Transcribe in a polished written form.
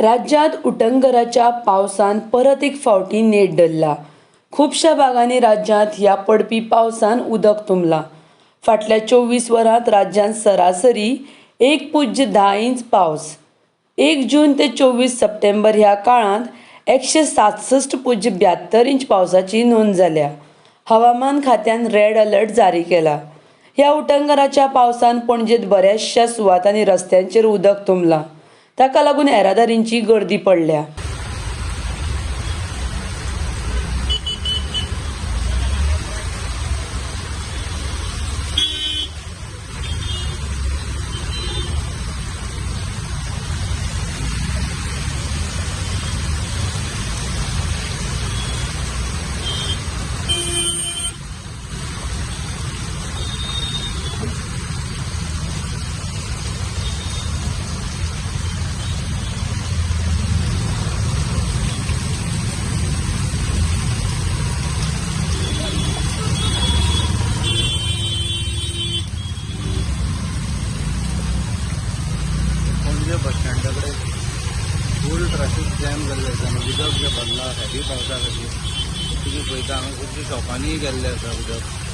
राज्यांत उटंगराच्या पावसान परत एक फावटी नेट धरला. खुबश्या भागांनी राज्यांत ह्या पडपी पावसान उदक तुंबलां. फाटल्या 24 वरांत राज्यांत सरासरी 1.10 इंच पावस. 1 जून ते 24 सप्टेंबर ह्या काळांत 167.72 इंच पावसाची नोंद जाल्या. हवामान खात्यान रेड अलर्ट जारी केला. ह्या उटंगराच्या पावसान पणजेंत बऱ्याचशा सुवातांनी रस्त्यांचेर उदक तुंबलां. ताका लागून येरादारींची गर्दी पडल्या. पणजे बस स्टँडा कडेन फूल ट्रॅफिक जॅम जाल्लें आसा आनी उदक जें भरलां हेवी पावसा खातीर तुमी पळयता हांगा खुबश्या शॉपांनीय गेल्लें आसा उदक.